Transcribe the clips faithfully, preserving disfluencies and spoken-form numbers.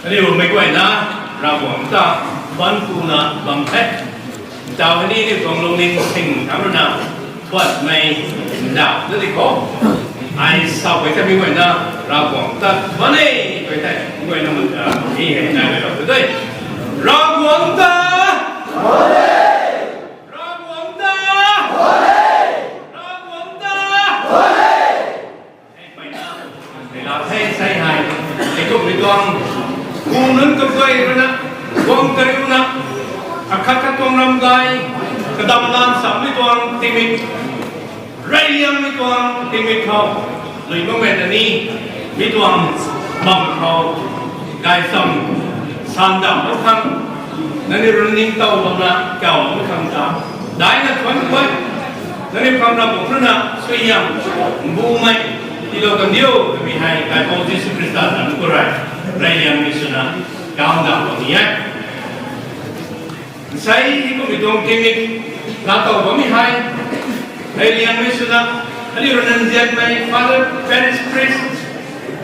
Aniu mei guayna Ravguangc ta ban kuna bam the. Tau ni ni tuang lungning sing thangc rui na, thuanmei ndauh na di khou, ai sa pei the mei guayna Ravguangc ta ban e, pei the mei guayna, mi hei nai mei rau tu de. Ravguangc ta, Ravguangc ta, Ravguangc ta. Hei la the sei hei, hei kumhmei tuang, pu nunc kaguay rui na, guang kariuna, akhat khat tuang ramgay, kadam lan sammei tuang tingmik, reyliangmei tuang tingmik khou, lui makmei ta ni, mi tuang bam khou, gaychamv, sandamhlou khang, nangniw rui ningtow bamna kawloumei khang ta, daina thuanc guay, nangniw khang Ravguangc rui na suaihiam, mbumei, tiilou kan diu twmei hei Kaipouc Jisu Khrista zanc khou rui, reyliangmei swna, kawdauhlou ni e. Sei hei kumhmei tuang tingmik, laatow bammei hei, reyliangmei swna, aniu rui nzianmei Father Parish Priest,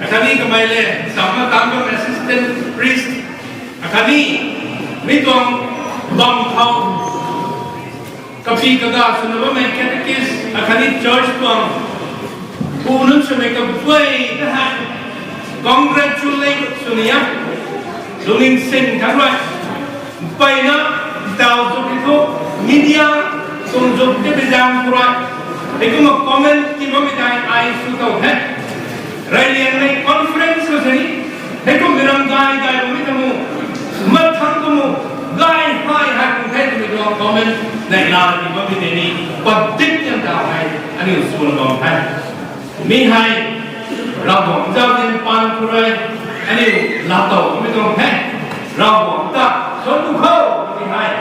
akhatni kamei le, samna tang bam Assistant Priest, akhatni, mi tuang bam khou, kapi kaga swna bammei Catechist, akhatni church tuang, pu nunc swmei kaguay ta hei, congratulate swni a, lungning sing thangc rui, mpeyna, ntaw zuk ti thu, media, tuang zuk ti bi zaeng khou rui, hei kumna comment ti bammei tei ai sw tow the. Reyliangmei conference khou sini, hei kumhmei ramgay gay bammei ta mu, mathang ta mu, gay hei hei kum the twmei tuang comment, neihla ti bammei tei ni, padik kan ta hei, aniu swna bam the. Mi hei, Ravguangc zauzian paan khou rui, aniu laatow bammei tuang the. Ravguangc ta, thuanc tu khou, mi hei,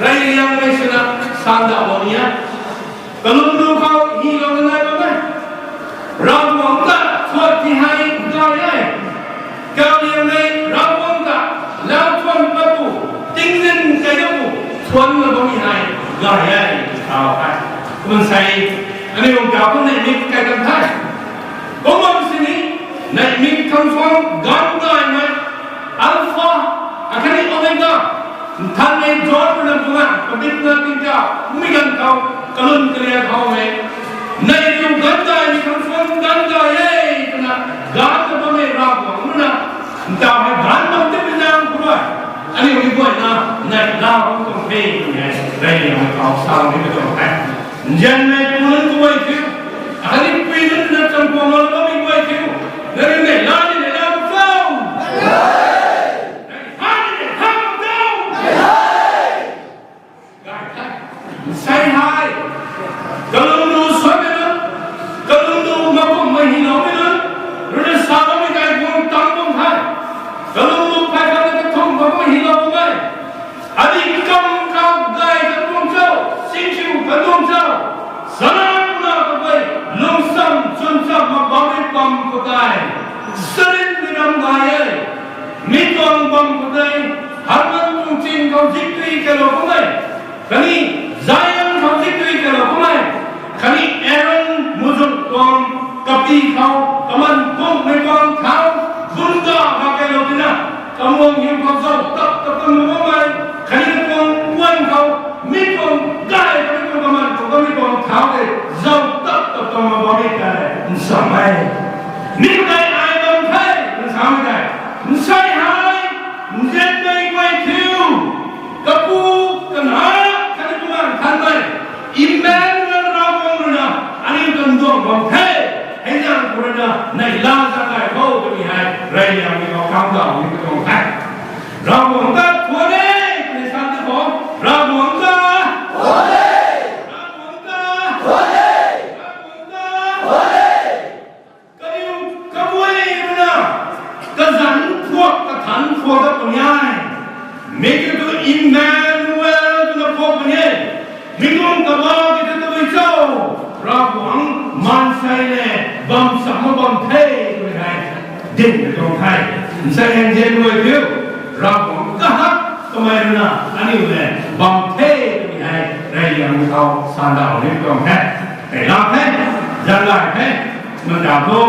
reyliangmei swna, sandauhlou ni a. Kalum lu khou hylou na nai bam e. Ravguangc ta thuan ti hei gay e. Kaliangmei Ravguangc ta lau thuan pat tu, tingzin kai dat tu, thuanna bammei hei gay e, tau hei. Kumna sei, aniu kau khou neihmik kai kan the. Kum bam sini, neihmik khang suang ganv gaymei, Alpha, akhatni Omega, nthanmei John rui na kumna, padikna tingkauh, mi ganv khou, kalum kalia khou e. Neihmik ganv gaymei khang suang ganv gay e, twna, ganv ta bammei Ravguangc rui na, ntaw hei ganv bam ti pi zaeng khou rui, aniu mei guayna, neihla bam tuang the, twmei hei, reyliangmei khou sa ni mi tuang the. Nzianmei pu nunc kaguay thiu, akhatni pui nunc na cham kuang lou bammei guay thiu, nangniw neihla ni neihla bam cho? Neihla ni neihla bam cho? Gay the. Sei hei, kalum lu suaimei nunc, kalum lu makumhmei hyloumei nunc, rui na sa bammei kai guang tang bam the. Kalum lu phay khat na kathumh bammei hylou bam e. Adi kam khou gay kan tuang cho, singkhiu kan tuang cho, sana kuna kaguay, lungcham chwncham mak bammei bam khou tei, sarinmei ram gay e. Mi tuang bam khou tei, Hermon tuang ching khou zikdui kailou kum e, khatni Zion khou zikdui kailou kum e, khatni Aaron muzuk tuang kapi khou, kaman kummei tuang thau, bunda kha kailou tina, kamuang hiu khou zauc tap tap tang bam e, khatni katuang puan khou, mi tuang gay, mi tuang kaman khou, mi tuang thau tei, zauc tap tap tang bam e tei, nsa e. Mi tei ai bam the, nsa e tei. Nsei hei, nzianmei guay thiu, Kapu, Kanac, khatni Bumaengh Nthanmei, Emmanuel Ravguangc rui na, aniu tuang duang bam the, hei zaeng khou rui na, neihla zaeng gay khou twmei hei, reyliangmei khou kam daw ni katuang the. Ravguangc ta thuan e, twmei sa ti khou, Ravguangc ta, Ravguangc ta, Ravguangc ta, kaniw kaguay rui na, kazanc phuak, kathanc phuak dat puni e. Mi kiu tu Emmanuel twna phuak puni e. Mi tuang kabah kiu tu tabui cho, Ravguangc maansei le bam cham mak bam the twmei hei, dinmei tuang the. Nsei hei nzian guay thiu, Ravguangc kahak kamei rui na aniu le bam the twmei hei, reyliangmei khou sandaw ni tuang the. Neihla the, zaeng gay the, manda thu,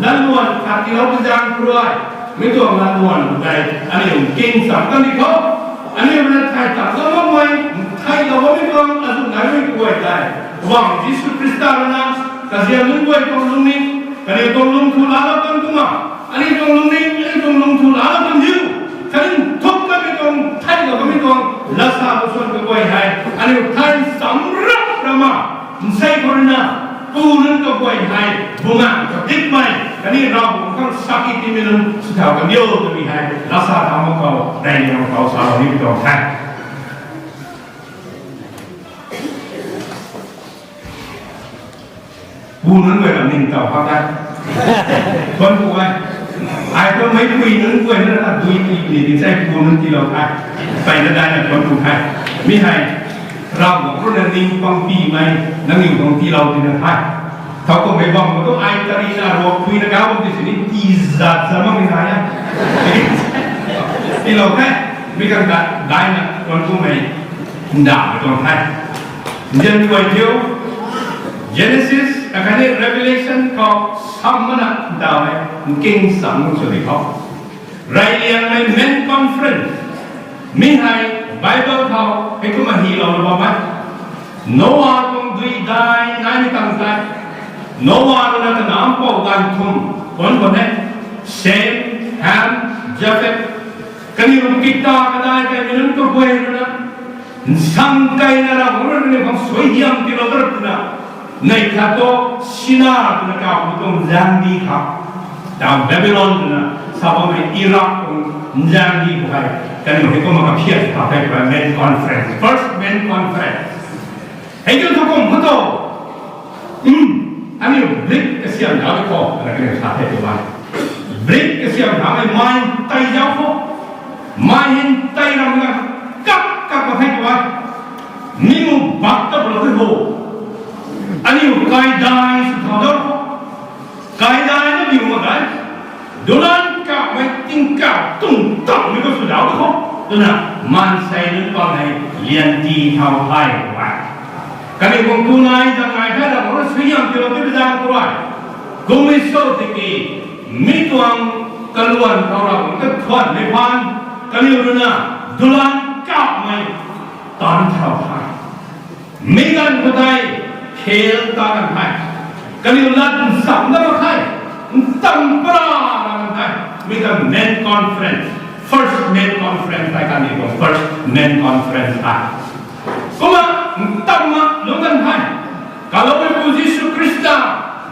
latluan khat tiilou pi zaeng khou rui, Mi tuang na luan tei, aniu king sam kan di khou. Aniu na thai tak lou makmei, thai lou makmei tuang azu nai mi guay tei, Poubauhmei Jisu Khrista rui na, kazian nunc guay tuang lungning, kaniw tuang lungthu laalou kan kumna, aniu tuang lungning, aniu tuang lungthu laalou kan diu, khatni nthuk kanmei tuang, thai lou kanmei tuang, lasa lu suan kaguay hei, aniu thai sam rap rama, nsei khou rui na, pu nunc kaguay hei, bumaengh kadikmei, khatni Ravguangc khang saki tiimei nunc, sw thau kan diu twmei hei, lasa thau mak khou, reyliang khou salou nimei tuang the. Pu nunc guay ram ning taw khou the. Thuanc ku e. Ai thu meicpui nunc guay na na dui ti ni di sei pu nunc tiilou the. Peyna daina thuanc ku the. Mi hei, Ravguangc rui na ning pang tiimei, nangniw tuang tiilou tina the. Thowkumhmei bam khou tu ai tarina ruak phuina ka bam ti sini tii zat zat makmei nai e. Tiilou the. Mi khang ta daina thuanc kumei, ndamei tuang the. Nzian guay thiu, Genesis akhatni Revelation khou sam mana ndamei, nking sam sw di khou, reyliangmei men conference, mi hei Bible khou heikumna hylouna bam e. Noa tuang dui dai naimei tang tei, Noa rui na kanac mpouh ganv thumh, puan khou ne, Shem, Ham, Japheth, kaniw kikta kadai kaimei nunc kaguay rui na, nsang keyna Ravguangc rui na kaniw khang suaihiam tiilou dat twna, neih khat tu Shinar twna kawmei tuang nzaengdi khou, ta Babylon twna sa bammei Iraq tuang nzaengdi khou hei, kaniw heikumna kaphiat kha the, men conference, first men conference. Hei tu thowkumh khou tu, aniu brick kasiam da khou, twna kaniw sa the tw e. Brick kasiam da mei mai tei zauc khou, mai hei tei ram na, kap kap ka the tw e. Mi mu bak ta lou the ho. Aniu kaidai sw thau da khou, kaidai na biu mak ge. Dulan kapmei tingkauh tuang tawmei khou sw zauc khou, twna maansei nunc pang hei lian ti thau the tw e. Kaniw khang tu nai zang nai the, Ravguangc rui suaihiam tiilou tibi zaeng khou rui, kummei sw tiki, mi tuang kaluan khou Ravguangc kathuanmei phaan, kaniw rui na dulan kapmei taanc thau the. Mi ganv khou tei, khel ta kan the. Kaniw lat nsam na mak the. Ntam para na kan the. Mi ta men conference, first men conference tei kaniw tuang first men conference the. Kumna, ntam na lung kan the. Kaloumeipu Jisu Khrista,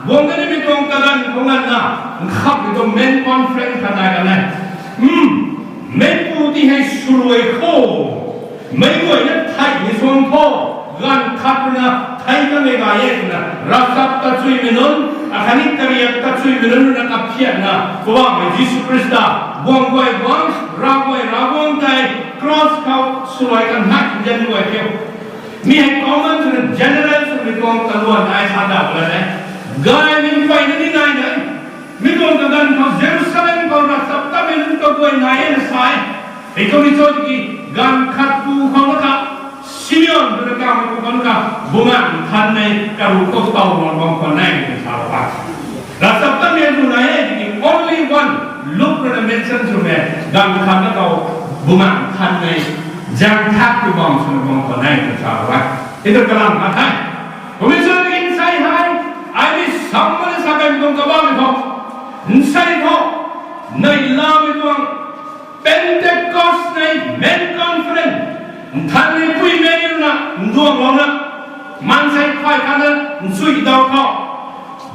guang kanimei tuang kaganv khou nganvna, nkhamhmei tuang men conference khat nai kan e. Meipu ti hei swluai khou, meic guayna theihmei suang khou, ganv khat rui na thei kanmei gay e twna, ravchap kachuimei nunc, akhatni kariak kachuimei nunc rui na kaphiatna, Poubauhmei Jisu Khrista, guang guay guang, rav guay rav guang tei, cross khou swluai kan hak nzian guay thiu. Mi hei common swna general swmei tuang kaluan ai sa da la e. Gaymei mpeyna ni nai de. Mi tuang kaganv khou Jerusalem khou ravchaptatmei nunc kaguay nai e na sa e. Hei thu mi cho tiki, ganv khat pu khou na kha, Simeon twna kawmeipu khou na kha, Bumaengh Nthanmei karuh khou tow bam khwan e twna salou e. Ravchaptatmei azu nai e tiki only one, Luk rui na mention swmei, ganv khat na khou, Bumaengh Nthanmei, zaeng thak rui bam swna bam khwan e twna salou e. Hei ta kalam khat the. Kummei sw tiki nsei hei, ai mi sam mana sa kan tuang kabamei khou, nsei khou, neihlamei tuang, Pentecost nei men conference, Nthanmei puimei rui na nduanglouna, maansei phay khat na nchui daw khou,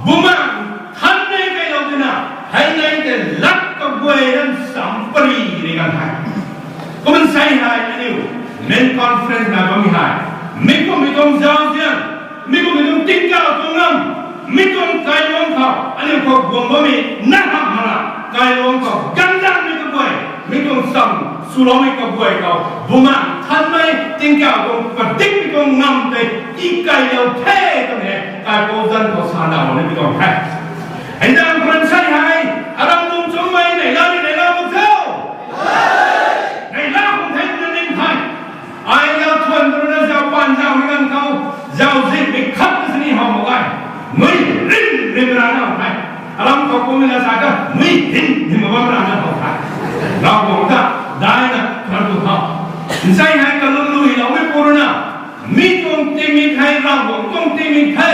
Bumaengh Nthanmei kailou tina, hei nei tei lat kaguay na nsam pary ni kan the. Kumna nsei hei aniu men conference na bammei hei, mi kummei tuang zauzian, mi kummei tuang tingkauh tuang ngam, mi tuang kailuangc khou aniu khou guang bammei na hamh mana, kailuangc khou ganvdaengmei kaguay, mi tuang sam swloumei kaguay khou, Bumaengh Nthanmei tingkauh tuang padikmei tuang ngam tei tikailou the twmei, kaipouc zanc khou sa ndauh nimei tuang the. Hei zaeng khou nsei hei, aram lungc chumei neihla ni neihla mak cho? Neihla khang the twna ning the. Ai zauc thuan rui na zauc paan zaumei ganv khou, zauczihmei khat na sini how mak ge. Mui rin rin rana how the. Aram khou kummei la sa ta, mui hin hin bam rana how the. Ravguangc ta daina khan tu tha. Nsei hei kalum lui loumei purna, mi tuang tingmik hei Ravguangc tuang tingmik the.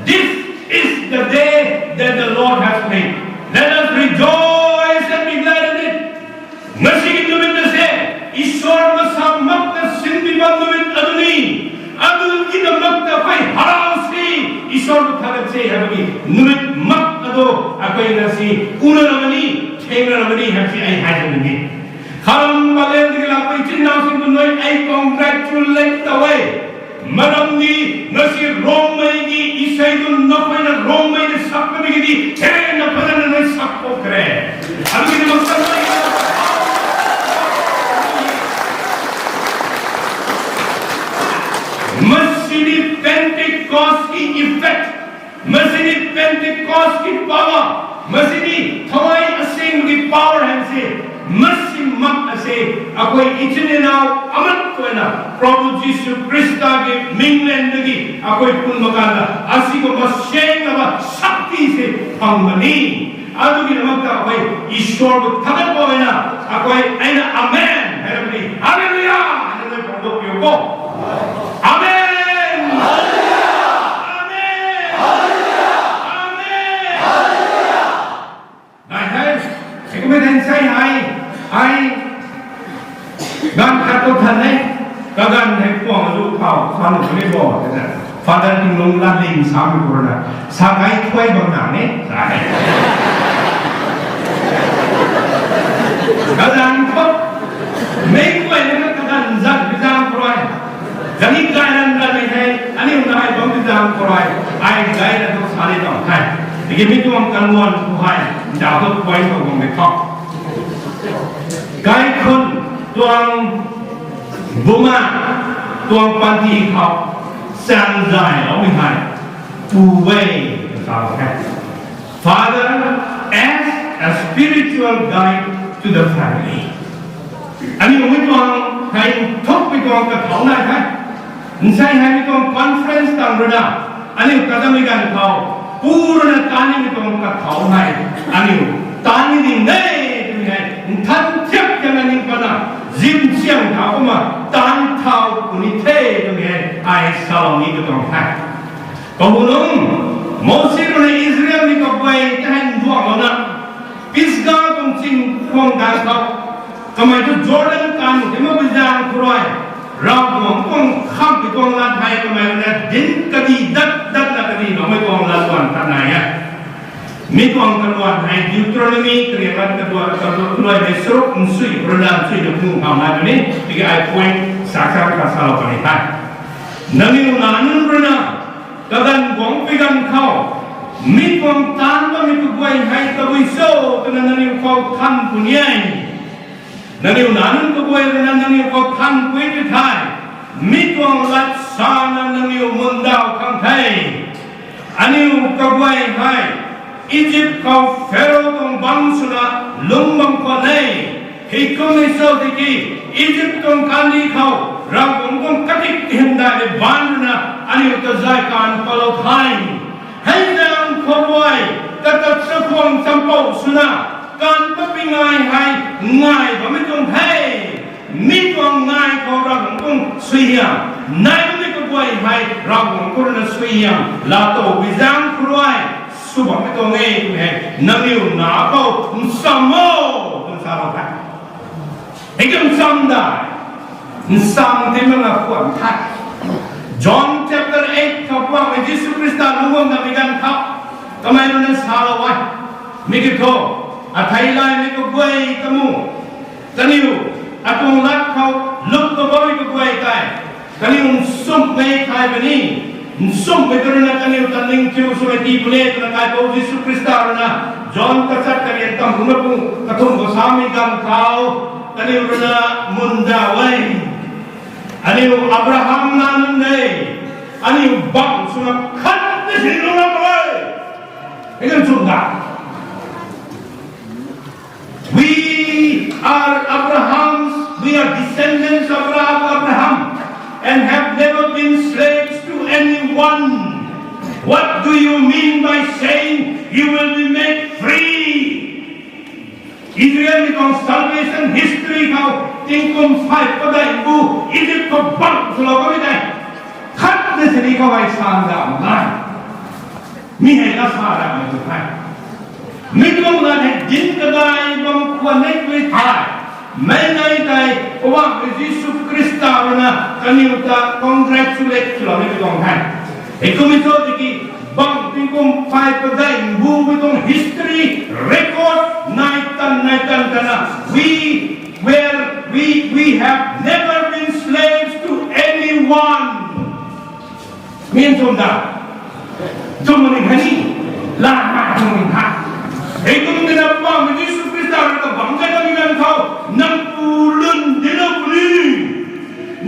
This is the day that the Lord has made. Let us rejoice and be glad in it. Ngasi ki numit na se, Ishwar masa mak ta sinbi bam numit adu ni, adu ki na mak ta pei harau si, Ishwar bu thagat se, hei ki numit mak adu, akai na si, una na mani, theng na mani, hei si ai hai na ni. Kharam palen di la pei chin na sing tu noi ai congratulate ta e. Maram ni, ngasi Rongmei ni, isei dun na pei na Rongmei ni sak na di ki di, theng na pei na noi sak po kre. Adu ki na mak ta noi. Masi ni Pentecost ki effect, masi ni Pentecost ki power, masi ni thawai asing ki power hei si, masi mak ase, akai ichin nau amat koina, Prabhu Jisu Khrista ki minglen na ki, akai pun makanda, asi ko maseng na ba sakti se phang mani. Adu ki na mak ta akai Ishwar bu thagat po na, akai ai na amen, hei na mani, hallelujah, hei na mani phang dok piu ko. Amen. Amen. Amen. Nai hei, hei kumei thei nsei hei, ai, ganv khat tu than e, kaganv hei kuang zu khou, sa nu ni bo, tena. Father Tinglung Latling samei purna, sa kai thuai bam na ne, sa e. Kaganv khou, mei kuay na kaganv zat bi zang khou rui. Kani kai ran ran ni hei, aniu nai bam bi zang khou rui, ai gay na tu sa ni tuang the. Tiki mi tuang kanuan khou hei, nda tu kuay khou guang ni khou. Kaikhun tuang buma, tuang panty khou, sang zay loumei hei, pu e, sa e. Father as a spiritual guide to the family. Aniu mi tuang hei nthukmei tuang kathau nai the. Nsei hei mi tuang conference tang rui na, aniu kadammei ganv khou, pu rui na tanimei tuang kathau hei, aniu tanmei ding de, twmei hei, nthan thiak tiang na ning patna, zim siang thau kumna, tan thau puni the, twmei hei, ai salou ni katuang the. Kahunung, Mousi rui na Israelmei kaguay ta hei nduanglouna, Pisga tuang ching khwang ganv khou, kamei tu Jordan kan ti mak bi zaeng khou rui, Ravguangc tuang khamhmei tuang lat hei kamei rui na dinc kadi dat dat na kadi loumei tuang lat tuan khat nai e. Mi tuang kaluan hei Deuteronomy kariak lat kaduan kaduan hei charuk nsui rui na nsui na pung khou nai puni, tiki ai point sa sa khat salou puni the. Nangniw nac nunc rui na, kaganv guangc pi ganv khou, mi tuang taanv bammei kaguay hei tabui cho twna nangniw khou than puni e. Nangniw nac nunc kaguay rui na nangniw khou than puni ti the. Mi tuang lat sana nangniw mundaw khang the. Aniu kaguay hei Egypt khou Pharaoh tuang bangc swna lungc bam khwan e. Heikumna cho tiki Egypt tuang kandih khou Ravguangc tuang katik hymdaihmei baanc rui na aniu ta zay kaanv palou the. Hei zaeng khou rui katat chakhwang champou swna kaanv patpui ngai hei ngai bammei tuang the. Mi tuang ngai khou Ravguangc tuang suaihiam, nai bammei kaguay hei Ravguangc khou rui na suaihiam laatow bi zaeng khou rui sw bammei tuang e twmei hei nangniw nac khou nsam o, twna salou the. Hei tu nsam dai, nsam ti mak na khwan the. John chapter eight khou Poubauhmei Jisu Khrista lungc bam datmei ganv khou, kamei rui na salou e. Mi kiu thu, atheilaymei kaguay kamu, kaniw atuang lat khou lungc kabammei kaguay tei kaniw nsumhmei thay puni. Nsumhmei tu rui na kaniw ta ningthiu swmei tii puni twna Kaipouc Jisu Khrista rui na John kachat karian tam kumna pung kathumh khou samei ganv khou, kaniw rui na mundaw e. Aniu Abraham nac nunc e. Aniu bangc swna khat ni si lungc ram e. Hei kan chum da. We are Abraham's, we are descendants of Abraham and have never been slaves to anyone. What do you mean by saying you will be made free? Israelmei tuang salvation history khou tingkum phay padeih bu Egypt khou bang swlou kamei tei khatna sini khou hei sandauh mak e. Mi hei la sa ramei tu the. Mi tuang la hei dinc kadai bam khwan nei pui the. Mei nei tei Poubauhmei Jisu Khrista rui na kaniw ta congratulate swloumei tuang the. Heikumhmei cho tiki bang tingkum phay padeih bumei tuang history record nai tan nai tan tan na, we were, we, we have never been slaves to anyone. Min chum da. Chum ni kha ni. La ha chum ni kha. Heikum tina Poubauhmei Jisu Khrista rui kabangc kai kamei ganv khou, nang pu lun dinclou puni,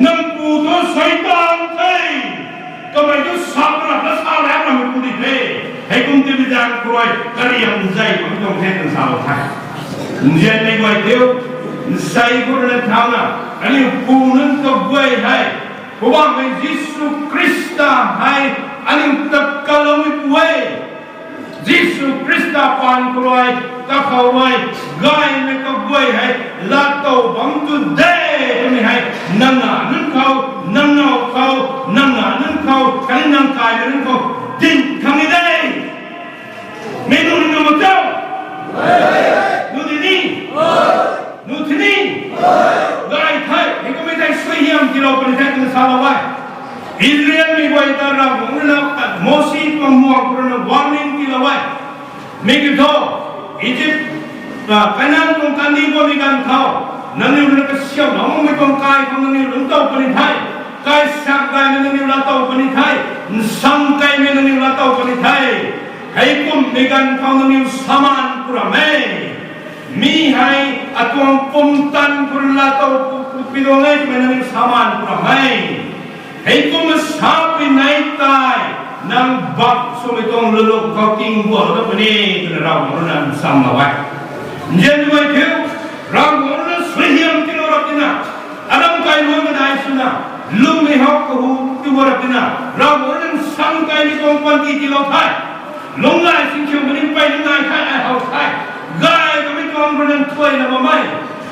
nang pu thu Seitaan the, kamei thu sa para ta sa la ramei pu di the. Heikum ti bi zaeng khou rui kariam zei bam tuang the twna salou the. Nzianmei guay thiu, nsei khou rui na thauna, aniu pu nunc kaguay hei Poubauhmei Jisu Khrista hei aniu ta kaloumeipu e. Jisu Khrista paan khou rui, kakhou rui, gaymei kaguay hei laatow bam tu de twmei hei, nang na nunc khou, nang now khou, nang na nunc khou khatni nang kaimei nunc khou dinc khang ni de. Mi nu ni nu mak cho? Nu di ni? Nu ti ni? Gay the, heikumhmei tei suaihiam tiilou puni the twna salou e. Israelmei guay ta Ravguangc rui na, Mosi tuang muang khou rui na warning tiilou e. Mi kiu thu, Egypt, Kanan tuang kandih bammei ganv khou, nangniw rui na kasiamhlou makmei tuang kai khou nangniw lungctow puni the. Kai sak gaymei nangniw laatow puni the. Nsam kaimei nangniw laatow puni the. Heikumhmei ganv khou nangniw saman pu ram e. Mi hei atuang pumtan khou rui laatow pu, pu, pi tuang e twmei nangniw saman pu ram e. Heikumna sapui nei tei, nang bak swmei tuang luluk khou king gualou dat puni, twna Ravguangc rui na nsamlou e. Nzianmei thiu, Ravguangc rui na suaihiam tiilou rap tina, aram kai luan kadai swna, lwmmei howk kahu tiwa rap tina, Ravguangc rui na nsam kaimei tuang panty tiilou the. Lungcgay singkhiu kani mpeyna nai the, ai how the. Gay kamei tuang rui na thuayna bammei.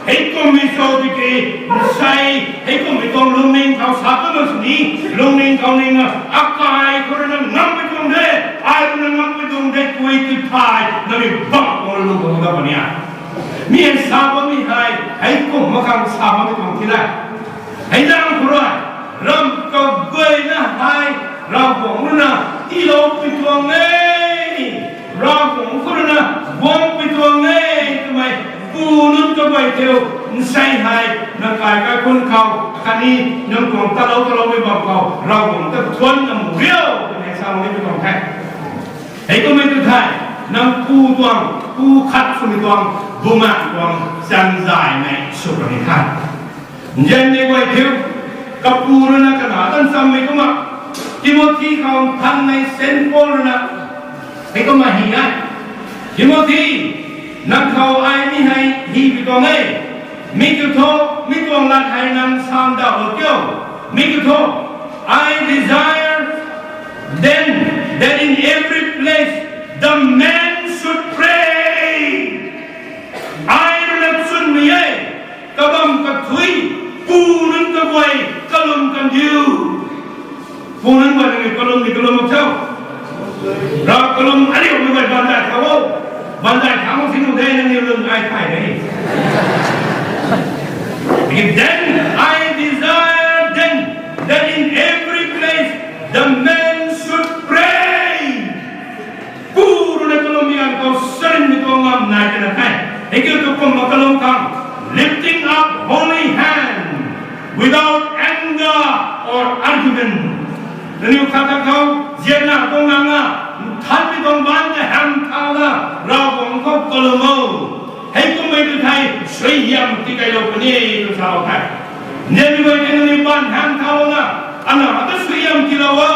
Heikumhmei cho tiki, nsei, heikumhmei tuang lungning khou sa kumna sini, lungning khou ning, akai khou rui na ngammei tuang de, ai rui na ngammei tuang de, tui tu thai, nangniw bak tuang lung khou dat puni a. Mi hei sa bammei hei, heikum mak khang sa bammei tuang ti le. Hei zaeng khou rui, ram kaguayna hei, Ravguangc rui na tiiloupui tuang e, Ravguangc khou rui na guangpui tuang e, twmei, pu nunc kaguay thiu, nsei hei, nang kai kaikhunc khou, khatni, nang tuang talou taloumei bam khou, Ravguangc ta thuanc na mu riu, twmei sa ni pi tuang the. Heikumhmei tu thei, nang pu tuang, pu khat swmei tuang, bumaengh tuang, chanzaymei sw puni the. Nzianmei guay thiu, kapu rui na kana tan chammei kumna, Timothy khou nthanmei Saint Paul rui na, heikumna hi e. Timothy, nang khou ai mi hei hi pi tuang e. Mi kiu thu, mi tuang lat hei nang sandauhlou kiu. Mi kiu thu, I desire then that in every place the men should pray. Ai rui na chwnmei e, kabam kathui, pu nunc kaguay kalum kandiu. Pu nunc guay nangniw kalum ni kalum mak cho? Rav kalum aliumei guay bandai thau o. Bandai thau mak sini de nangniw lung ai thay de. Then I desire then that in every place the men should pray. Pu rui na kalum ni ang khou sarinmei tuang ngam nai kana the. Heikiu tu kumna kalum khang, lifting up holy hand without anger or argument. Nangniw khat khat khou zianna tuang nang a, nthanmei tuang baan ta ham thau na, Ravguangc khou kalum o. Heikumhmei tu thei suaihiam tikailou puni tw salou the. Nzianmei guay tei nangniw baan ham thau na, ana ta suaihiam tiilou o,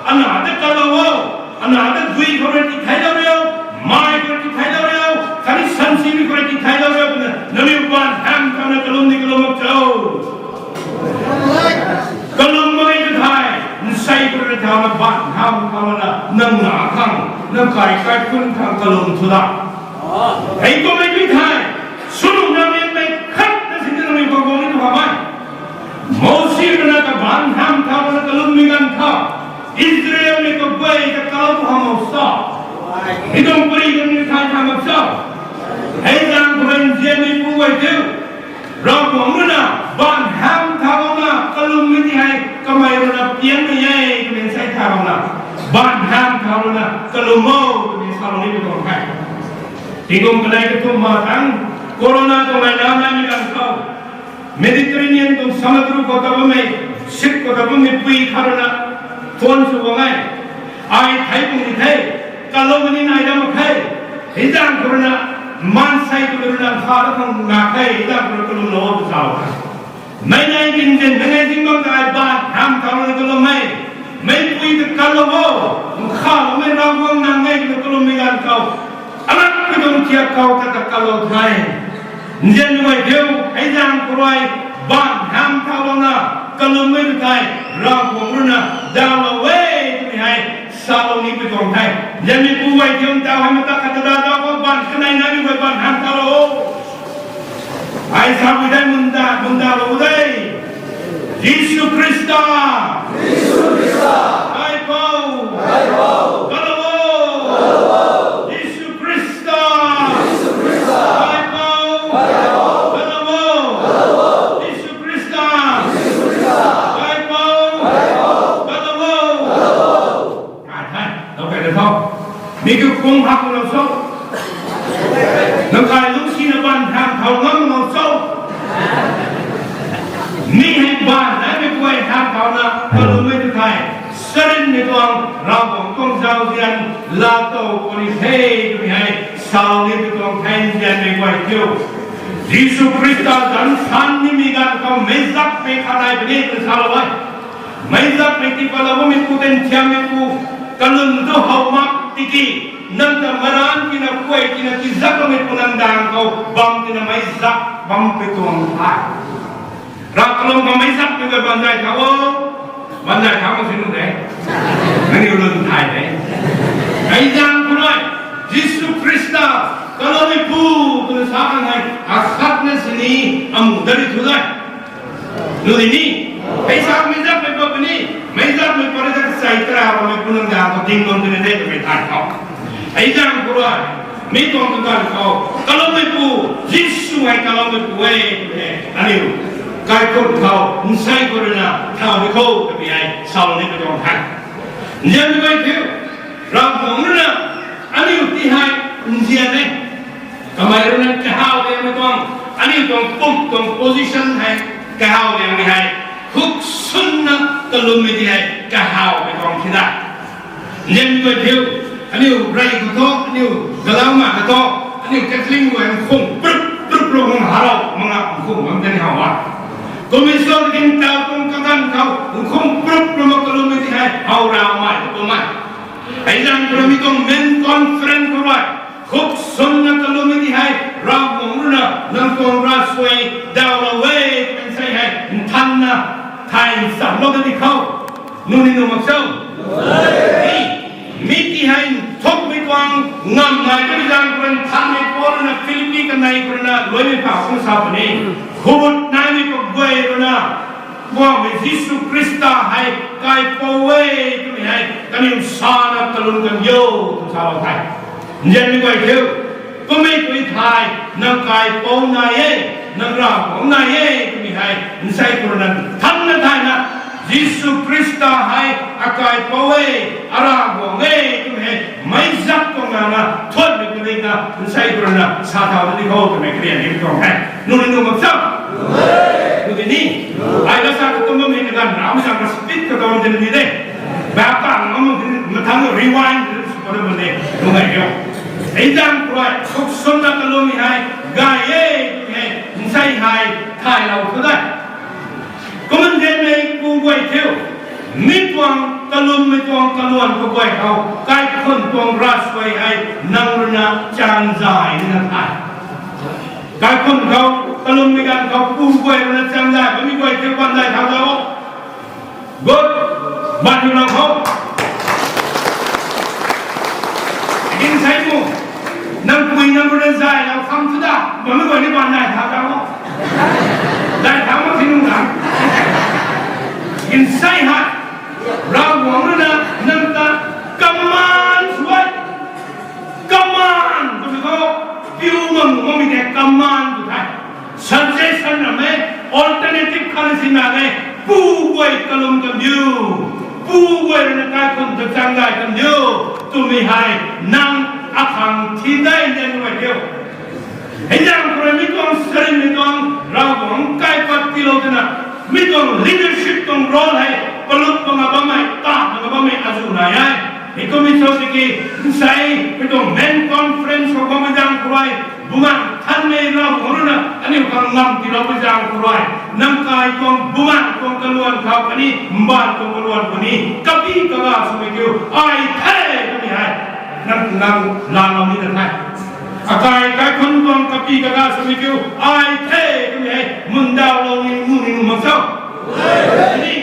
ana ta kalou o, ana ta dui khou rui tithailou riu, mai khou rui tithailou riu, khatni sansimei khou rui tithailou riu twna nangniw baan ham thau na kalum ni kalum mak cho? Kalum mak e tu thei, nsei khou rui thauna baan ham thau na nang na khang, nang kai kaikhunc khang kalum thu da. Heikumhmei tu thei, Swlou nang e mei khat na sini nang e bam bam ni tu hamei. Mosi rui na kabaanv hamh thau rui na kalummei ganv khou Israelmei kaguay ta kalau tu hamh mak sa. Hei tuang pari kan ni thai hamh mak sa. Hei zaeng khou rui nzianmei pu guay thiu. Ravguangc rui na baanv hamh thau na kalummei ti hei kamei rui na pianmei e twmei nsei thau na. Baanv hamh thau na kalum o twmei salou ni tu tuang the. Tingkum kanei kathumh ma thangc, corona tuang ai na naimei ganv khou, Mediterranean tuang samudra khou ta bammei, ship khou ta bammei pui khat rui na phone sw guang e. Ai thei tuang ni the, kalou ni nai dam mak khe. Hei zaeng khou rui na, maansei khou rui na kha da khang na khe, hei zaeng khou rui kalumlou o tw salou the. Mei nai kin kin, mei nai ding bam ta ai baanv hamh thau rui na kalum e. Mei pui ta kalou o, nkhavloumei Ravguangc nang e twna kalummei ganv khou, alat pi tuang thiak khou ta ta kalou the. Nzianmei guay thiu, hei zaeng khou rui baanv hamh thau na kalummei tu thei, Ravguangc rui na dawlou e twmei hei salou ni pi tuang the. Nzianmei pu guay thiu, ntaw hei mata khat ta da dau khou baanv kanei naimei guay baanv hamh thau o. Ai sa pu de, munda, mundalou de. Jisu Khrista. Jisu Khrista. Kaipouc. Kaipouc. Kalou o. Kalou o. Jisu Khrista. Jisu Khrista. Kaipouc. Kaipouc. Kalou o. Kalou o. Jisu Khrista. Jisu Khrista. Kaipouc. Kaipouc. Kalou o. Kalou o. Ai the, nang kai na tho. Mi kiu kung hak lou so. Nang kai lungc sina baanv hamh thau ngam lou so. Mi hei baanv na mi guay hamh thau na kalummei tu thei, sarinmei tuang Ravguangc tuang zauzian laa tow puni the twmei hei salou ni tu tuang the nzianmei guay thiu. Jisu Khrista zanc san nimei ganv khou meic zakmei khat nai puni twna salou e. Meic zakmei ti patlou bammei pu, ten thiammei pu, kalum tu how mak tiki, nang ta maranc tina, kuay tina, tizak bammei pu nang daeng khou bam tina meic zak bam pi tuang the. Rav kalum khou meic zakmei guay baanv zay thau o. Baanv zay thau mak sini de. Nangniw lun thay de. Hei zaeng khou rui, Jisu Khrista, kaloumeipu, twna sa kan hei, akhatna sini, amu dari thu de. Lu di ni, hei sa meic zakmei pat puni, meic zakmei pat rui ta kasei kara bammei pu nang daeng khou ding bam twna de twmei thay khou. Hei zaeng khou rui, mi tuang tu ganv khou, kaloumeipu, Jisu hei kaloumeipu e, e, aniu kaikhunc khou nsei khou rui na thau di kho twmei hei salou ni pi tuang the. Nzianmei guay thiu, Ravguangc rui na aniu ti hei nzian e. Kamei rui na kahaw liangmei tuang, aniu tuang pumc tuang position hei kahaw liangmei hei, khuk swnna kalummei ti hei kahawmei tuang thi da. Nzianmei guay thiu, aniu rey khou thu, aniu galau ma khou thu, aniu Catholic guay nkhung prup prup rui khang harau mak nga nkhung bam tei ni how a. Kummei sa kin taw tuang kaganv khou nkhung prup rui mak kalummei ti hei how ramei tu tuang e. Hei zaeng khou rui mi tuang men conference khou rui, khuk swnna kalummei ti hei, Ravguangc rui na nang tuang ravsuai dawlou e, twmei nsei hei nthanna thay nchamlou da di khou. Nuni nuh mak cho? Mi, mi ti hei nthukmei tuang ngamnai kani zaeng khou rui nthanmei Paul rui na Philippi kanei khou rui na luaimei pha kum sa puni. Khut naimei kaguay rui na Poubauhmei Jisu Khrista hei kaipouc e twmei hei kaniw sana kalum kan yo, twna salou the. Nzianmei guay thiu, kummei tui thei, nang kaipouc nai e, nang Ravguangc nai e twmei hei nsei khou rui na nthanna thayna, Jisu Khrista hei akaipouc e, aRavguangc e twmei hei meic zak tuang nana thuanmei pu dina nsei khou rui na sa thau da di kho twmei karian ni tuang the. Nuni nuh mak cho? Nuni ni, ai lasa katumc bammei kaganv ramei zaeng ka speed katuang din ni de. Bapang ngam mathangc rewind sw pat bam de, nungai kio. Hei zaeng khou rui, khuk swnna kalummei hei gay e, e, nsei hei thaylou thu de. Kumna nzianmei pu guay thiu, mi tuang kalummei tuang kaluan kaguay khou, kaikhunc tuang ravsuai hei nang rui na chaengzay nina thay. Kaikhunc khou, kalummei ganv khou pu guay rui na chaengzay bammei guay thiu baanzay thau zau. Good. Baanv rui na khou, kin sei mu, nang pui nang rui na zaylou khang thu da. Mei guay ni bam nai thau ta o. Nai thau mak si nung ta. Insei hei. Ravguangc rui na nang ta command sw e. Command twmei khou piu mang makmei tei command tw the. Suggestion ram e, alternative khat si na e. Pu guay kalum kan diu. Pu guay rui na kaikhun ta chang gay kan diu. Twmei hei nang akhang thi dei nzian guay diu. Hei zaeng khou rui mi tuang sarin mi tuang Ravguangc kaipat tiilou twna, mi tuang leadership tuang role hei palup panga bammei, ta panga bammei azuh nai e. Hei kummei cho tiki, nsei mi tuang main conference khou bammei zaeng khou rui, Bumaengh Nthanmei Ravguangc rui na aniu khang ngam tiiloumei zaeng khou rui, nang kai tuang bumaengh tuang kaluan khou khatni mbaanv tuang kaluan khou ni kapi kaga swmei kiu ai the twmei hei nang nang laalou ni na the. Akai kaikhun tuang kapi kaga swmei kiu ai the twmei hei mundawlou ni mu ni nu mak cho? Ni,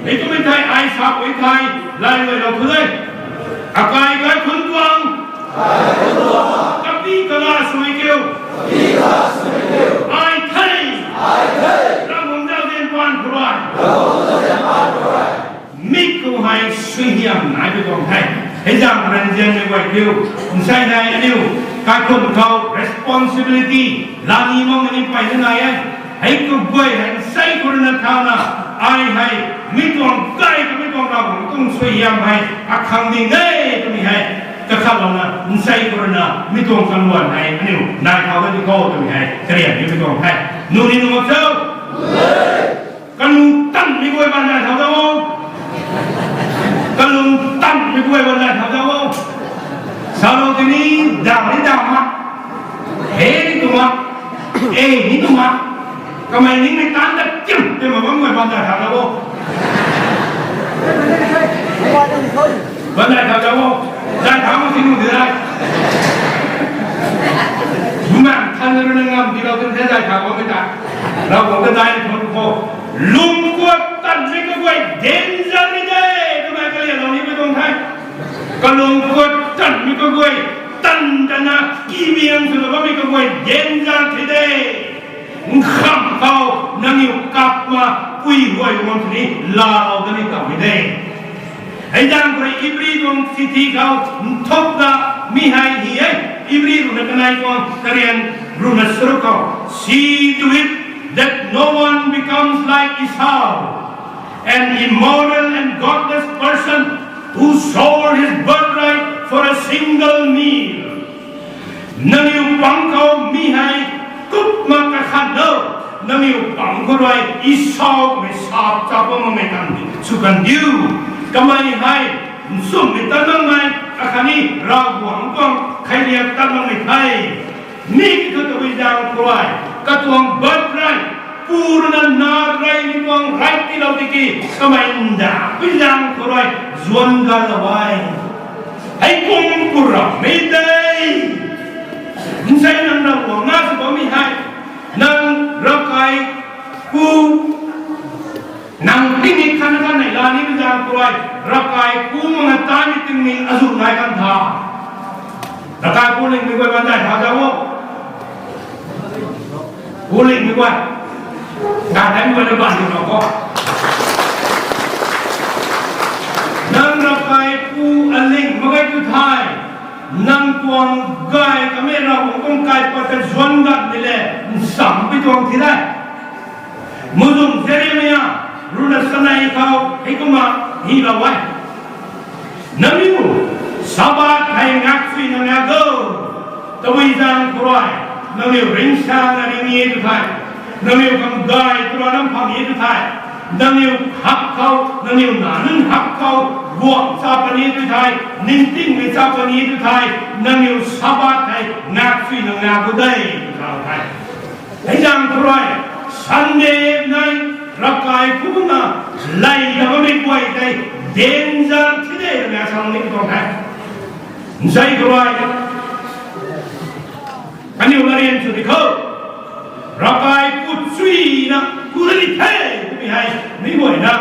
hei twmei thei ai sa pui thei lailuailou thu de. Akai kaikhun tuang kapi kaga swmei kiu ai the. Ravguangc zauzian paan khou rui, mik khou hei suaihiam nai pui tuang the. Hei zaeng ranzianmei guay kiu, nsei nai aniu kaikhun khou responsibility laa ni makmei ni peyna nai e. Hei kaguay hei nsei khou rui na thauna, ai hei mi tuang kai kamei tuang Ravguangc tuang suaihiam hei akhang ding e twmei hei kakhatlouna nsei khou rui na mi tuang kaluan hei aniu nai thau da di khou twmei hei karian nimei tuang the. Nu ni nu mak cho? Kalung tanmei guay bam nai thau da o. Kalung tanmei guay bam nai thau da o. Salou tini, dam ni dam mak, hei ni tu mak, e ni tu mak, kamei ningmei taanc ta kim twmei bam guay bam nai thau da o. Bam nai thau da o. Zay thau mak si nu di dai. Bumaengh Nthanmei rui na ngam tiilou tun the zay thau makmei ta. Ravguangc ta dai ni khou khou, lung kuat tanmei kaguay danger ni de twmei kalianlou nimei tuang the. Kalung kuat tanmei kaguay, tan tana kibiang swna bammei kaguay danger the de. Nkham khou nangniw kapma pui guay bam sini laalou da ni tammei de. Hei zaeng khou rui Ibri tuang chithi khou nthukna mi hei hi e. Ibri rui na kanei tuang karian rui na charuk khou, See to it that no one becomes like Esau, an immoral and godless person who sold his birthright for a single meal. Nangniw pang khou mi hei kupmak kakhat lo, nangniw pang khou rui Esau mei sap chapmei makmei kan sw kan diu. Kamei hei nchumhmei tat makmei akhatni Ravguangc tuang kheiliak tat makmei the. Mi kiu thu tabui zaeng khou rui katuang birthright, pu rui na nac rey ni tuang right tiilou tiki kamei ndapui zaeng khou rui zuan ganlou e. Heikum ku rammei de. Nsei nang Ravguangc na sw bammei hei, nang ravkai ku, nang tingmik khatna khat neihla nimei zaeng khou rui, ravkai ku makna tanmei tingmik azuh nai kan tha. Ravkai ku lingmei guay bam nai thau da o. Ku lingmei guay, gaymei guay na bam ni khou, nang ravkai ku aling mak ge tu thei, nang tuang gay kamei Ravguangc tuang kaipat ta zuan gatmei le nsampui tuang thi de. Muhzwng Jeremia rui na chanei khou heikumna hilou e. Nangniw Sabbath hei ngak suina ngak o. Tabui zaeng khou rui nangniw ringsaengna ring e tu thei, nangniw khang gay twna lam phang e tu thei, nangniw hak khou, nangniw nac nunc hak khou guang cha puni tu thei, ningtingmei cha puni tu thei, nangniw Sabbath hei ngak suina ngak o de, tau the. Hei zaeng khou rui, Sunday nai, ravkai kumna, lay na bammei guay tei, danger thi de twna salou ni tuang the. Nsei khou rui, aniu larian sw di khou, ravkai ku chuina, ku lani the, twmei hei, mi guayna,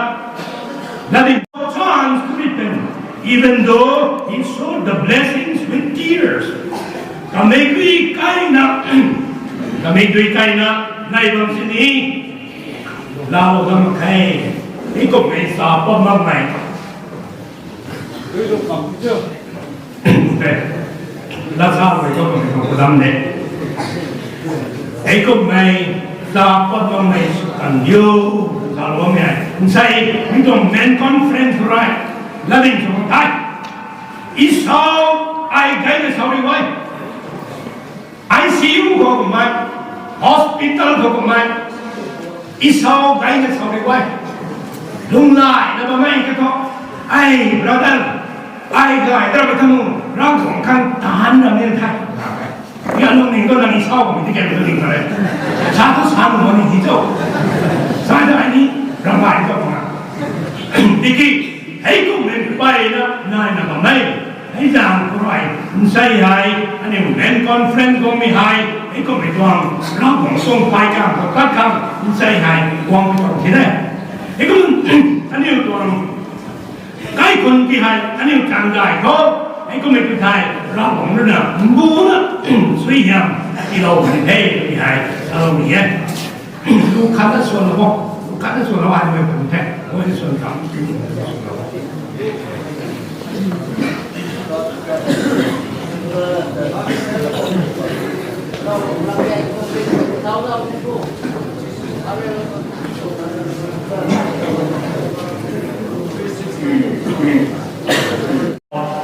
nothing chance to repent, even though he showed the blessings with tears. Kamei kui kaina, Kami dui kaina nai bam sini. Lau gam khe. Ni kummei sa pam bam mei. Lasa mei ko kummei ko dam de. Ei kummei sa pam bam mei su kan diu. Sa lo mei. Nsei mi tuang men conference rai. Lading sung thai. Isau ai gai na sau ri wai. I C U khou kummei, hospital khou kummei, isau gai na sau ri wai. Lunglaina bammei ka thu, ai brother, ai gay tara ba thamu, Ravguangc khang taanv na ni the. Ya lungning tu nang isau mi ti kei tu ning kare. Sa tu sa nu ni hi cho. Sa ta ai ni, ramai tu ma. Tiki, hei kummei pai na, nai na bammei. Hei zang khou rui, nsei hei, aniu men conference guangmei hei, hei kummei tuang, Ravguangc tuang phay kan khou tat khang, nsei hei, guangmei tuang the de. Hei kum, aniu tuang, kaikhun ki hei, aniu chang dai khou, hei kummei tu thei, Ravguangc rui na, mbuna, sui hiam, tilou kan the, ki hei, salou ni e. Lu khat na suan lo, lu khat na suan lo, ai mei pun the, mei suan kam.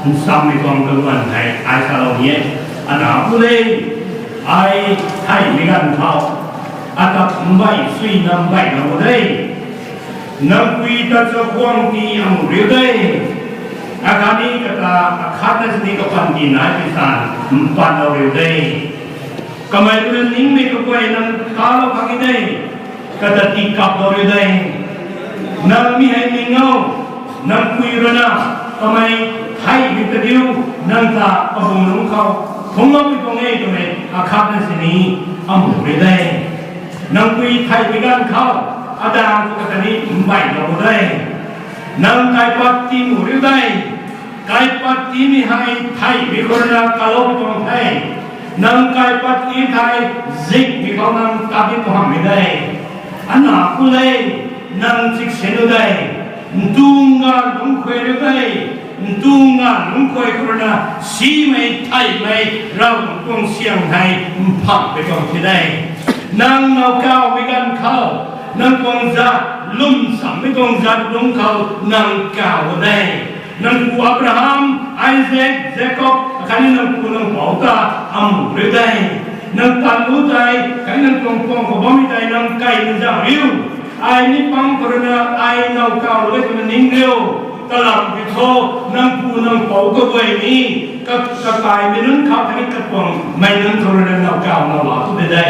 Nsammei tuang kaluan hei ai salou ni e. Ana pu le, ai theihmei ganv khou, ata mbai sui nam bai na pu de. Nangpui ta chakhwang ti amu riu de. Akhatni kata, akhatna sini kapan ti nai ti san, mpan lou riu de. Kamei rui ningmei kaguay nang talou khang e de. Kata ti kap lou riu de. Nang mi hei ning o, nangpui rui na, kamei theihmei ta diu, nang ta kabung lungc khou, thungloumei tuang e twmei, akhatna sini, amu riu de. Nangpui theihmei ganv khou, adang khou kata ni mbai lou de. Nang kaipat ti mu riu de. Kaipat timei hei theihmei khou rui na kalou tuang the. Nang kaipat ti thei zikmei khou nang tat ni tuang hamhmei de. Ana pu le, nang chiksin u de. Ntung ga lungc khuay riu de. Ntung ga lungc khuay khou rui na simei theihmei Ravguangc tuang siang hei mphakmei tuang ti de. Nang nowkawmei ganv khou, nang tuang zat, lwm sammei tuang zat lungc khou nang kaw de. Nang pu Abraham, Isaac, Jacob, akhatni nang pu nang pou ta amu riu de. Nang tan lu tei, khatni nang tuang puang khou bammei tei nang kai na zauc riu. Ai ni pang khou rui na, ai nowkaw lu e twna ning riu. Kalam ki thu, nang pu nang pou kaguay ni, ka, kakaimei nunc khou khatni katuangmei nunc khou rui na nowkaw now la tu de de.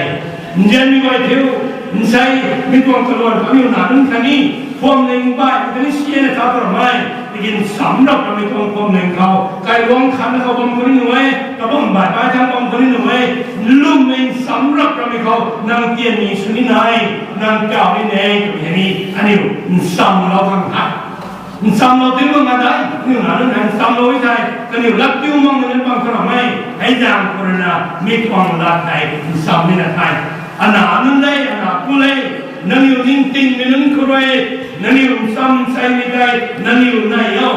Nzianmei guay thiu, nsei, mi tuang kaluan kaniw na nunc khatni, phuamling bai, khatni siana kha tu ramei, tiki nsam rap ramei tuang phuamling khou, kailuang khatna khou bam khou ni nuh e, kabam bai bai thang bam khou ni nuh e, lwmmei nsam rap ramei khou, nang tian ni sw ni nai, nang kaw ni ne, twmei hei ni, aniu, nsamlou khang the. Nsamlou ti mak na dai, aniu na nunc hei nsamlou e thei, kaniw lat piu makmei nunc bang khou ramei, hei zaeng khou rui na, mi tuang lat hei, nsam ni na the. Ana nunc le, ana pu le, nangniw ningtingmei nunc khou rui, nangniw nsam seimei tei, nangniw nai o.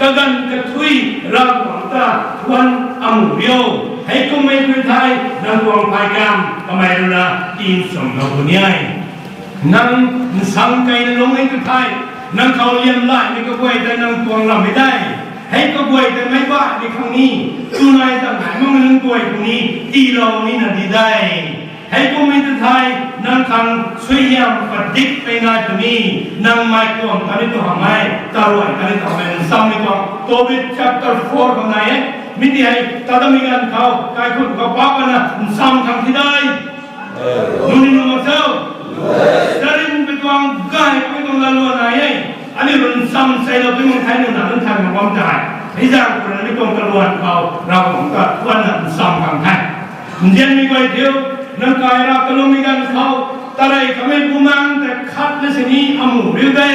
Kaganv kathui, Ravguangc ta, thuan amu riu. Hei kummei thui thei, nang tuang phay kan, kamei rui na, tinswmlou puni e. Nang nsang kei na lung e tu thei, nang khou liam laimei kaguay tei nang tuang lammei de. Hei kaguay tei meic baihmei khang ni, tunai zang nai makmei nunc guay khang ni, tiilou ni na di de. Hei kummei tu thei, nang khang suaihiam padikmei nai puni, nang mei kuam kani tu hamhmei, taruai kani tu hamhmei, nsammei tuang, Tobit chapter four khou nai e, mi ti hei, tatmei ganv khou, kaikhun khou pa pana, nsam khang ti de. Nuni nunc mak cho? Tarin pui tuang gay pui tuang laluan nai e. Aniu rui nsam seilou pui mak thei nunc na nunc than mak bam tei. Hei zaeng khou rui na mi tuang kaluan khou, Ravguangc ta thuan na nsam khang the. Nzianmei guay thiu, nang kai ra kalungmei ganv khou, tarei kamei bumaeng tei khat na sini amu riu de.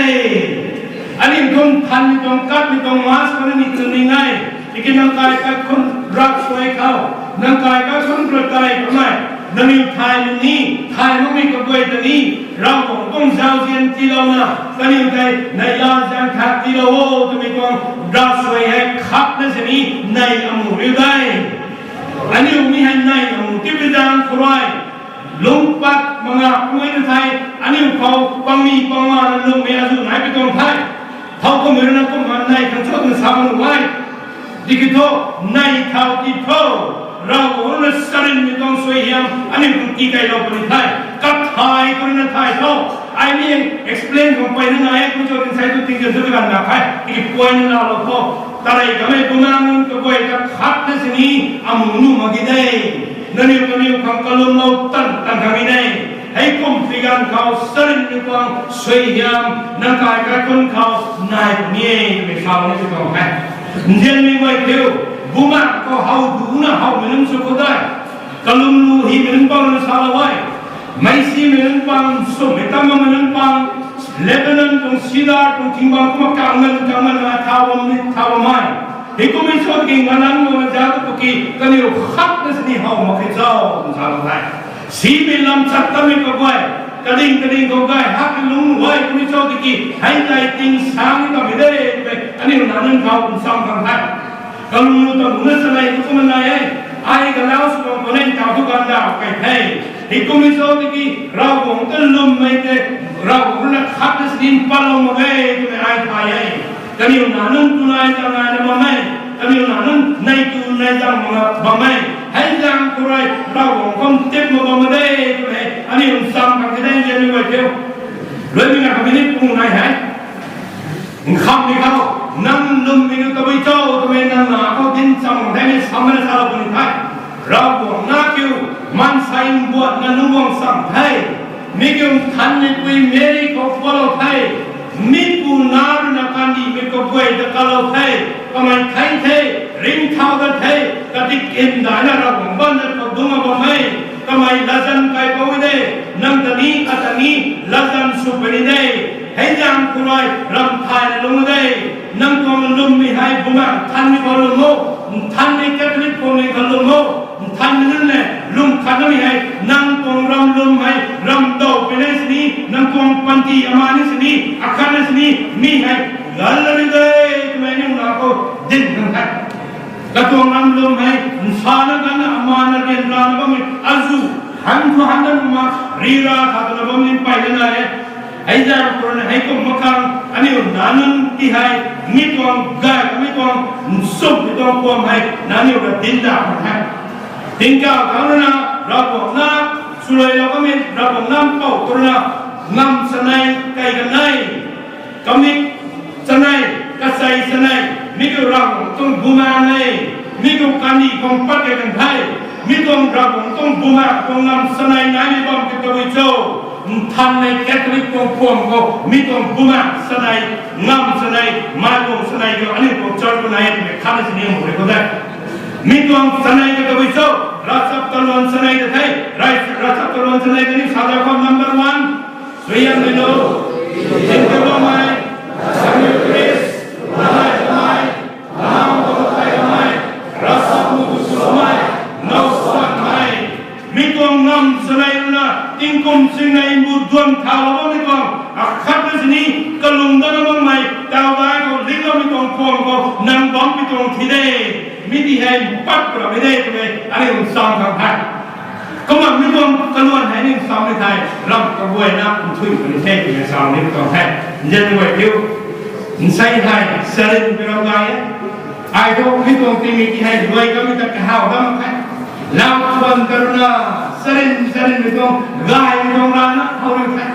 Aniu tuang thanmei tuang katmei tuang mas khou ni tu ning e. Tiki nang kai kaikhun rak suai khou, nang kai kaikhun rui tarei kamei Nangniw thay ni, thay makmei kaguay ta ni, Ravguangc tuang zauzian tiilouna, kaniw tei neihla zaeng khat tiilou o twmei tuang ravsuai hei khatna sini nei amu riu de. Aniu mi hei nei amu tipui zaeng khou rui, lungc pat manga kuina thei, aniu khou pangmi pangmana lungmei azuh nai pi tuang the. Thowkumhmei rui na kumna nei khang cho twna sa bam nuh e. Tiki thu, nei thau ti tho, Ravguangc rui na charynmei tuang suaihiam aniu khang tikailou puni the. Kathai khou rui na thay tho. Ai ni explain khang peyna nai e, kumh cho twna sa tu tingzan thu kaganv na the. Tiki puaina laalou tho. Tarei kamei bumaengc nunc kaguay ta khatna sini amu nuh mak ge de. Nangniw kaniw khang kalumlou tan tan khang e de. Heikum tiganv khou charynmei tuang suaihiam nang kai kaikhunc khou nai puni e twmei salou ni sw tuang the. Nzianmei guay thiu, bumaengc khou how duna howmei nunc sw khou de. Kalum lu himei nunc pang nunc salou e. Meicsimei nunc pang, swmei tam makmei nunc pang, Lebanon tuang cedar tuang thing bang kumna kangna kangna na thau bam ni thau bam e. Heikum e cho tiki nganan makna za tu ki kaniw khatna sini how mak khe cho twna salou the. Simei lam chat tamei kaguay, kading kading khou gay hak lungc e kumh cho tiki hei tei ting sang ni tamei de twmei aniu nac nunc khou nsam khang the. Kalum lu ta lungna chanei tu kumna nai e. Ai galau sw bam khou nei tau thu gaanvdauh key the. Heikum e cho tiki Ravguangc ta lwmmei tei, Ravguangc rui na khatna sini palou mak ge twmei ai thay e. Kaniw nac nunc tu nai ta naina bam e. Kaniw nac nunc nei tu nei zang mak bam e. Hei zaeng khou rui Ravguangc khou tip mak bam de twmei aniu nsam khang the de, nzianmei guay thiu. Luimei na kamei ni pung nai hei. Nkhamhmei khou, nang lwmmei nu tabui cho twmei nang nac khou dinc cham the ni samna salou puni the. Ravguangc nac kiu, maansei mbuatna nunc guang cham the. Mi kiu nthanmeipui Meri khou pualou the. Mipu nac rui na kandihmei kaguay ta kalou the. Kamei thei the, ringcthau dat the, katik hymdaihna Ravguangc baan dat khou dungc a bam e. Kamei latzan kaipouc e de, nang ta ni, ata ni, latzan sw puni de. Hei zaeng khou rui ram thayna lung de. Nang tuang lwmmei hei bumaengc nthanmei khou lwm o, nthanmei Catholic khou ni khou lwm o, nthanmei nunc le lwm khatnamei hei, nang tuang ram lwm hei, ram dawpui le sini, nang tuang panty ama ni sini, akhat ni sini, mi hei, ganlari de, twmei aniu nac khou dinc khang the. Katuang ram lwm hei, nsana ganna amana ryanrana bammei, azuh, han thu han na ma, rira kha twna bam ni mpeyna nai e. Hei zaeng khou rui na heikum mak khang, aniu nac nunc ti hei, mi tuang gay, mi tuang, nsumhmei tuang puam hei, nangniw ta dinc da khang the. Tingkauh khang rui na, Ravguangc nac, swluailou kamei, Ravguangc nac mpouh khou rui na, ngamv chanei, kai kanei, kamik chanei, kachei chanei, mi kiu Ravguangc tuang bumaengc e, mi kiu kandih khang pat key kan the, mi tuang Ravguangc tuang bumaengc tuang ngamv chanei naimei bam ki tabui cho, nthanmei Catholic tuang puam khou, mi tuang bumaengc chanei, ngamv chanei, mailuang chanei kiu aniu tuang church khou nai e twmei khatna sini muk rui khou de. Mi tuang chanei ki tabui cho, ravchaptatluan chanei ta the, ravchaptatluan chanei kaniw sa da khou number one, suaihiam mei nu, zintiloumei, kaniw Khrist, nai nai, nang tuang tei nai, ravchap nu tu swloumei, now swan mei. Mi tuang ngamv chanei rui na, tingkum singnei mbu duan thalou bammei tuang, akhatna sini, kalung dana makmei, taw dai khou, lingloumei tuang puam khou, nang bammei tuang thi de. Mi ti hei, mpat pramei de twmei, aniu nsam khang the. Kumna mi tuang kaluan hei ni nsammei thei, ram kaguayna nthuih puni the twmei sa ni tuang the. Nzianmei guay thiu. Nsei hei, charynmei ram gay e. Ai thu mi tuang tingmik ti hei, luai kamei ta kahaw dam mak khe. Lau thuan karuna, charyn, charynmei tuang, gaymei tuang rana, how riu the.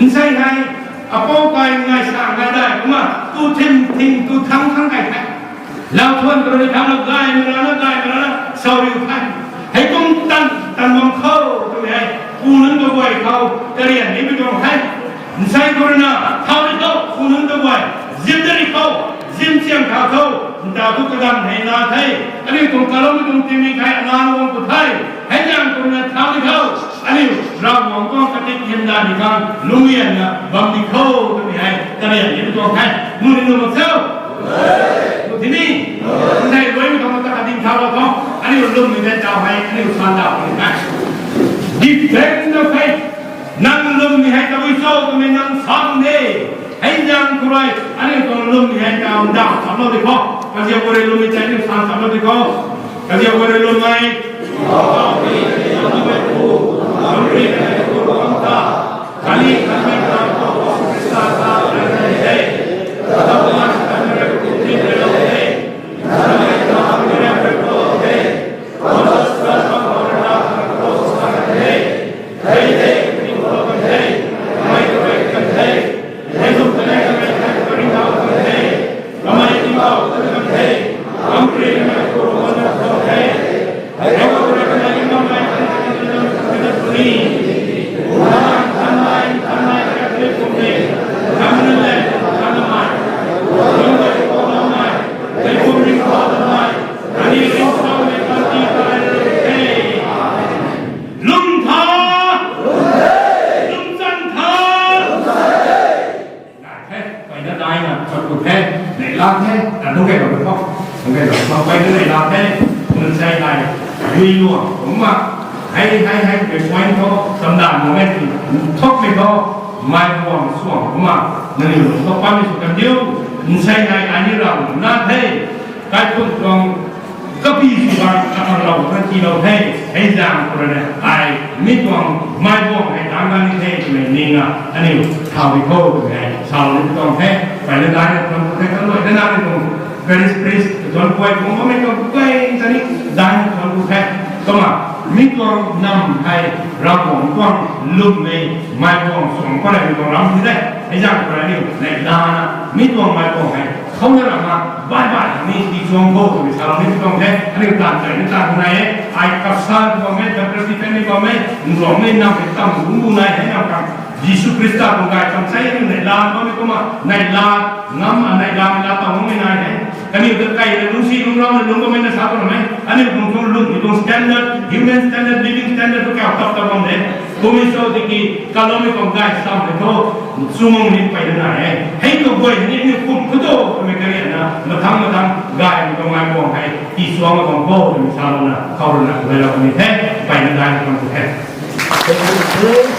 Nsei hei, apou kai ngai sa ngai dai, kumna, tu thim thim, tu thang thang kai the. Lau thuan karuna, thangna gaymei rana, gaymei rana, sawriu the. Heikum tan, tan bam khou, twmei hei, pu nunc kaguay khou, karian nimei tuang the. Nsei khou rui na, thau ri tho, pu nunc kaguay, zim da ri khou, zim chiang thau tho, ntaw thu kaganv hei na the, aniu tuang kaloumei tuang tingmik hei ana guang pw the, hei zaeng khou rui na thau ri khou, aniu Ravguangc tuang katik hymdaihmei khang lungclianna bam di kho twmei hei, karian nimei tuang the, mu ni nu mak cho? Mu tini, nsei luaimei khang ta kading thaulou khou, aniu lwmmei tei taw hei, aniu sandauh ni the. Cho twmei nang sang de. Hei zang khou rui aniu tuang lwmmei hei kam dam chamlou di khou. Kaziak khou rui lwmmei tei aniu sang chamlou di khou. Kaziak khou rui lwmmei. Lum tha, lum chan tha. Nai the, peyna daina, pat ku the, neihla the, ta dungc kei lou the, dungc kei lou the, peyna neihla the, nunc sei nai, lui luang, kumna, hei, hei, hei, mei point tho, samdan mo e, thokmei tho, mei buang suang, kumna, nangniw lung khou patmei sw kan diu, nunc sei nai, aniu Ravguangc na the, kaikhun tuang, kapi sw bam, kathang lou, kan tiilou the, hei zang khou rui na, ai, mi tuang, mei buang hei, dang na ni the, twmei ning a, aniu, thau di khou, twmei, salou ni tuang the, peyna daina, tuang the, kan luai, na na ni tuang, parish priest, tuang kuai, tuang bammei tuang kuai, ta ni, daina, tuang the, kumna, mi tuang nam hei, Ravguangc tuang, lwmmei, mei buang suang, khou rui mi tuang ram ti de, hei zang khou rui aniu, neihla na, mi tuang mei buang hei, khouna rana, bai bai ni tichuang khou, twmei salou ni tuang the, aniu tan kai ni tan nai e, ai kasa tuang e, doctor Stephen ni bam e, nruangmei nam e, tam bumbu nai hei nam kan, Jisu Khrista tuang gay tam sei aniu neihla bammei kumna, neihla, ngam a neihla, neihla tawmei nai hei, kaniw ta kai na lungcsi lungc rau na lungc bammei na sa tuang e, aniu tuang thu lwmmei tuang standard, human standard, living standard tu kau tap ta bam de, kummei cho tiki, kaloumei tuang gay sam hei thu, chumang ni peyna nai e, hei tu guay ni aniu kum khou tu, twmei kariana, mathang mathang, gaymei tuang mei buang hei, tichuang a bam khou, twmei salouna, khou rui na, guay lou ni the, peyna daina tuang the.